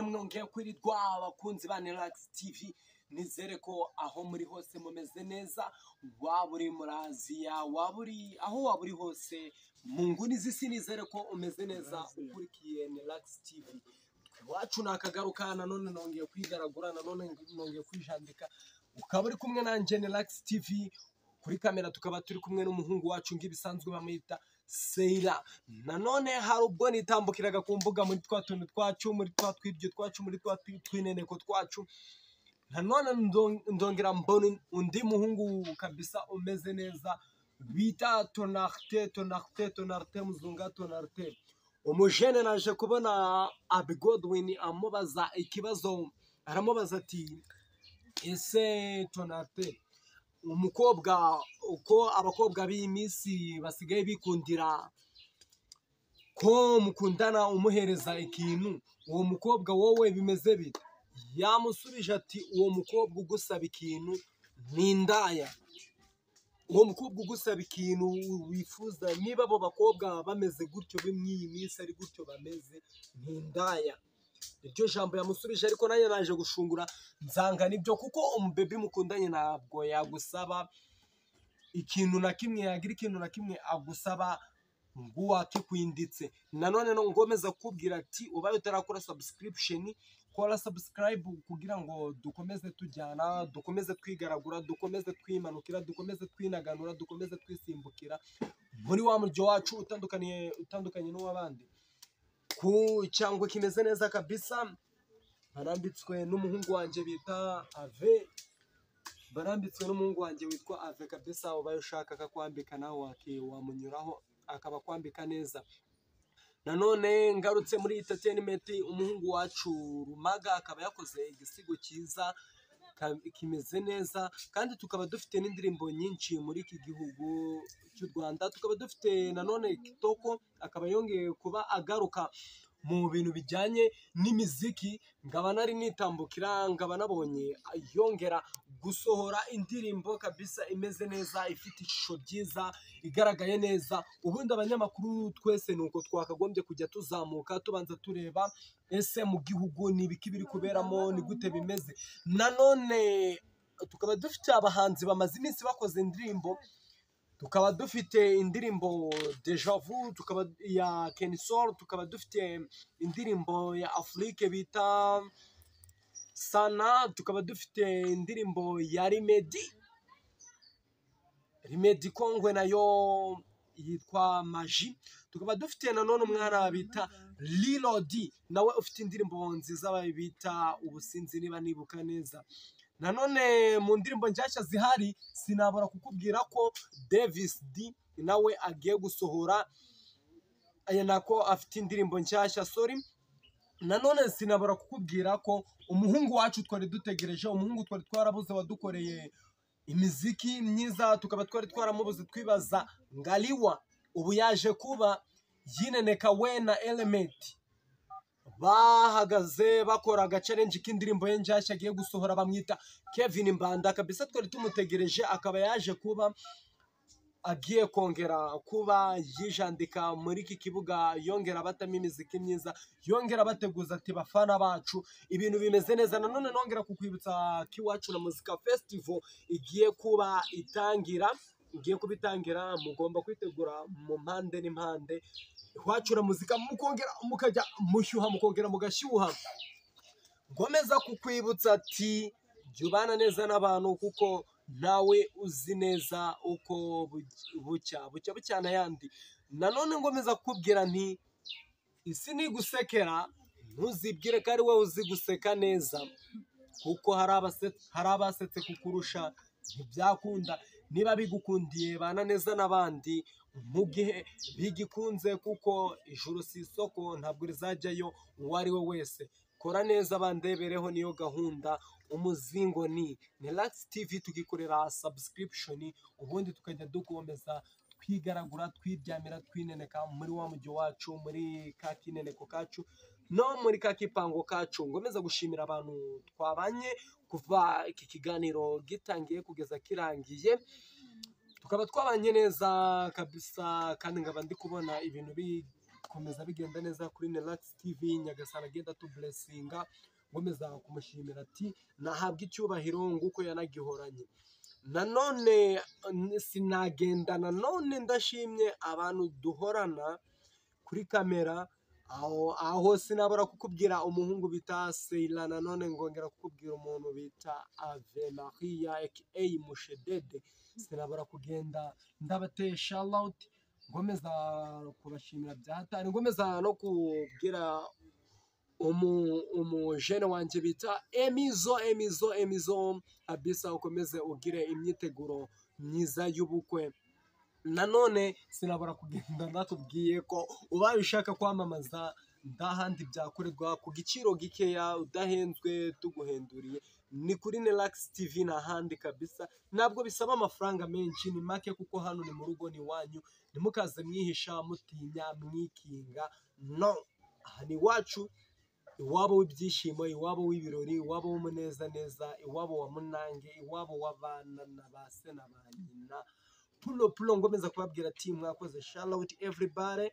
Mwongeye kwirirwa abakunzi ba Relax TV, nizere ko aho muri hose mumeze neza, waba uri muri Aziya, waba uri aho waba uri hose mu nguni z'isi, nizere ko umeze neza ukurikiye Relax TV. Iwacu nakagaruka nanone, nongeye kwigaragura nanone, nongeye kwijandika, ukaba uri kumwe nanjye Relax TV. Kuri kamera tukaba turi kumwe n'umuhungu wacu nk'ibisanzwe bamwita Seira. Nanone hari ubwo nitambukiraga ku mbuga muri twa tuntu twacu, muri twa twiryo twacu, muri twa twineneko twacu, nanone ndongera mbona undi muhungu kabisa umeze neza bita Tonarte, Tonarte, Tonarte Muzunga, Tonarte. Umujene naje kubona Abi Godwin amubaza ikibazo, aramubaza ati: "Ese Tonarte, umukobwa, uko abakobwa b'iyi minsi basigaye bikundira ko mukundana umuhereza ikintu, uwo mukobwa wowe bimeze bite?" Yamusubije ati: "Uwo mukobwa ugusaba ikintu ni indaya. Uwo mukobwa ugusaba ikintu wifuza, niba abo bakobwa bameze gutyo mw'iyi minsi, ari gutyo bameze, ni indaya." Iryo jambo yamusubije, ariko nanjye naje gushungura nsanga nibyo, kuko umubebi mukundanye ntabwo yagusaba ikintu na kimwe, yagira ikintu na kimwe agusaba ngo wakikwinditse. Nanone no ngomeza kukubwira ati ubaye utarakora subscription, kora subscribe kugira ngo dukomeze tujyana, dukomeze twigaragura, dukomeze twimanukira, dukomeze twinaganura, dukomeze twisimbukira muri wa muryo wacu utandukanye n'uw'abandi. Ku cyangwa kimeze neza kabisa, barambitswe n'umuhungu wanjye bita Ave, barambitswe n'umuhungu wanjye witwa Ave kabisa. Ubaye ushaka akakwambika nawe wamunyuraho akaba akwambika neza. Nanone ngarutse muri entertainment, umuhungu wacu Rumaga akaba yakoze igisigo cyiza kimeze neza, kandi tukaba dufite n'indirimbo nyinshi muri iki gihugu cy'u Rwanda. Tukaba dufite nanone Kitoko, akaba yongeye kuba agaruka mu bintu bijyanye n'imiziki. Nkaba nari nitambukira, nkaba nabonye yongera gusohora indirimbo kabisa imeze neza, ifite ishusho ryiza, igaragaye neza. Ubundi abanyamakuru twese ni uko twakagombye kujya tuzamuka, tubanza tureba ese mu gihugu ni ibiki biri kuberamo, ni gute bimeze. Nanone tukaba dufite abahanzi bamaze iminsi bakoze indirimbo, tukaba dufite indirimbo Deja Vu, tukaba ya Kenny Sol, tukaba dufite indirimbo ya Afrique bita Sana, tukaba dufite indirimbo ya Remedy, Remedy Kongwe, nayo yitwa Maji, tukaba dufite nanone umwana bita Lilodi, nawe ufite indirimbo nziza bita Ubusinzi niba nibuka neza. Nanone mu ndirimbo nshyashya zihari, sinabura kukubwira ko Davis D nawe agiye gusohora aya, nako afite indirimbo nshyashya, sorry. Nanone sinabura kukubwira ko umuhungu wacu twari dutegereje, umuhungu twari twarabuze wadukoreye imiziki myiza, tukaba twari twaramubuze twibaza ngaliwa, ubu yaje kuba yineneka we na Element, bahagaze bakora agachallenge k'indirimbo ye nshyashya agiye gusohora, bamwita Kevin Mbanda kabisa. Twari tumutegereje, akaba yaje kuba agiye kongera kuba yijandika muri iki kibuga, yongera batamo imiziki myiza, yongera bateguza ati: "Bafana bacu, ibintu bimeze neza." Nanone nongera kukwibutsa ko Iwacu na Muzika Festival igiye kuba itangira, igiye kuba itangira, mugomba kwitegura mu mpande n'impande. Iwacu na Muzika, mukongera mukajya mushyuha, mukongera mugashyuha. Ngomeza kukwibutsa ati jya ubana neza n'abantu, kuko nawe uzi neza uko bucya bucya bucyana ayandi. Nanone ngomeza kukubwira nti isi nigusekera, ntuzibwire ko ari wowe uzi guseka neza, kuko hari abasetse kukurusha ntibyakunda. Niba bigukundiye, bana neza n'abandi mu gihe bigikunze, kuko ijuru si isoko, ntabwo rizajyayo uwo ari we wese. Kora neza bandebereho, niyo gahunda. Umuzingo ni Relax TV, tugikorera subscription, ubundi tukajya dukomeza twigaragura, twiryamira, twineneka muri wa mujyi wacu, muri ka kineneko kacu no muri ka kipango kacu. Ngomeza gushimira abantu twabanye kuva iki kiganiro gitangiye kugeza kirangiye, tukaba twabanye neza kabisa, kandi nkaba ndi kubona ibintu Bikomeza bigenda neza kuri Nelax TV. Nyagasani agenda tublessinga, ngomeza kumushimira ati nahabwa icyubahiro nguko yanagihoranye. Nanone sinagenda, nanone ndashimye abantu duhorana kuri kamera aho sinabura kukubwira umuhungu bita Seila, nanone ngongera kukubwira umuntu bita Ave Maria aka Mushedede. Sinabura kugenda ndabateye shout, ngomeza kubashimira bya hatari, ngomeza no kubwira umujene wanjye bita Emizo, Emizo, Emizo abisa, ukomeze ugire imyiteguro myiza y'ubukwe. Nanone sinabura kugenda nakubwiye ko ubaye ushaka kwamamaza ndahandi byakorerwa ku giciro gikeya, udahenzwe, tuguhenduriye, ni kuri Nelax TV n'ahandi kabisa. Ntabwo bisaba amafaranga menshi, ni make, kuko hano ni mu rugo, ni iwanyu. Ntimukaze mwihisha, mutinya, mwikinga, no aha ni iwacu, iwabo w'ibyishimo, iwabo w'ibirori, iwabo w'umunezaneza, iwabo wa munange, iwabo w'abana na ba se na ba nyina. Pulo pulo, ngomeza kubabwira ati mwakoze, shout everybody.